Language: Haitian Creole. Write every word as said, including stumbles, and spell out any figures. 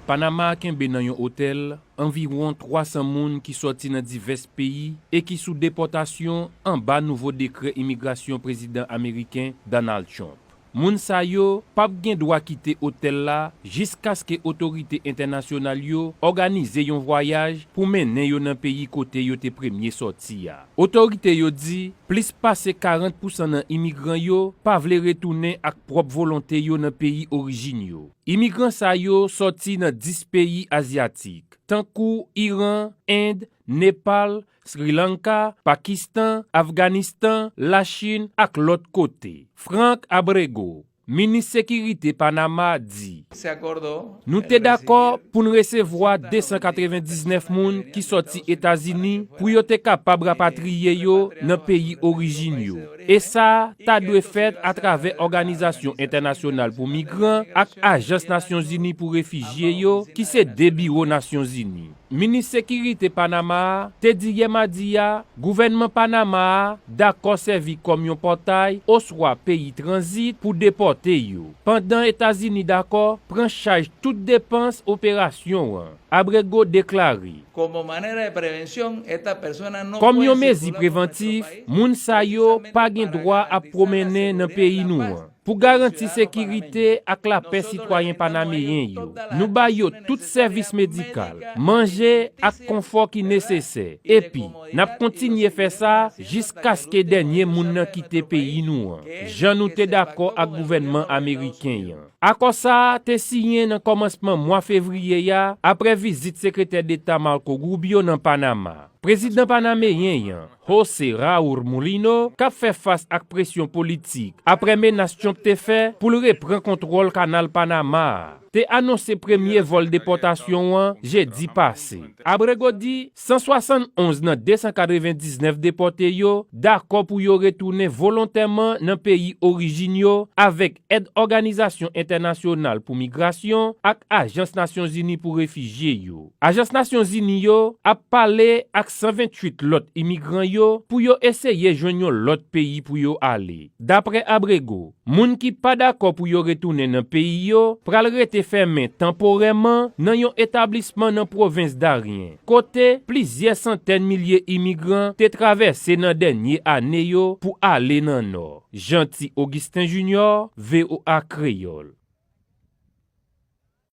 Panama kenbe nan yon otèl anviwon twa san moun ki sòti nan divès peyi e ki sou depòtasyon anba nouvo dekrè imigrasyon prezidan ameriken Donald Trump. Moun sa yo p ap gen dwa kite otèl la jiskaske otorite entènasyonal yo òganize yon vwayaj pou mennen yo nan peyi kote yo te premye sòti a. Otorite yo di plis pase karant pousan nan imigran yo pa vle retounen ak pwòp volonte yo nan peyi orijin yo. Imigran sa yo sòti nan dis peyi azyatik, tankou Iran, End, Nepal, Sri Lanka, Pakistan, Afganistan, Lachin ak lòt kote. Frank Abrego, minis sekirite Panama, di: Nou te dakò pou n resevwa de san katrevendiznèf moun ki sòti Etazini pou yo te kapab rapatriye yo nan peyi orijin yo. E sa ta dwe fèt atravè Òganizasyon Entènasyonal pou Migran ak Ajans Nasyonzini pou Refijye yo, ki se de biwo Nasyonzini. Minis sekirite Panama a te di yè madi a gouvènman Panama a dakò sèvi kòm yon pòtay oswa peyi tranzit pou depòte yo, pandan Etazini dakò pran chaj tout depans operasyon an, Abrego deklare. Como manera de prevención, estas personas no Kòm yon mezi prevantif, moun sa yo pa gen dwa ap pwomennen nan peyi nou an. Pou garanti sekirite ak lapè sitwayen panameyen yo, nou ba yo tout sèvis medikal, manje ak konfò ki nesesè. Epi, n ap kontinye fè sa jiskaske dènye moun nan kite peyi nou an, jan nou te dakò ak gouvènman ameriken an. Akò sa a te siyen nan kòmansman mwa fevriye a, apre vizit Sekretè Deta Marco Rubio nan Panama. Prezidan panameyen an, José Raúl Mulino, k ap fè fas ak presyon politik apre menas Trump te fè pou l reprann kontwòl Kanal Panama a, te anonse premye vòl depòtasyon an jedi pase. Abrego di san swasann onz nan de san katrevendiznèf depòte yo dakò pou yo retounen volontèman nan peyi orijin yo avèk èd Òganizasyon Entènasyonal pou Migrasyon ak Ajans Nasyonzini pou Refijye yo. Ajans Nasyonzini yo ap pale ak san venntuit lòt imigran yo pou yo eseye jwenn yon lòt peyi pou yo ale. Dapre Abrego, moun ki pa dakò pou yo retounen nan peyi yo pral rete fèmen tanporèman nan yon etablisman nan pwovens Darien, kote plizyè santèn milye imigran te travèse nan dènye ane yo pou ale nan Nò. Jeanty Augustin Junior, V O A Kreyòl.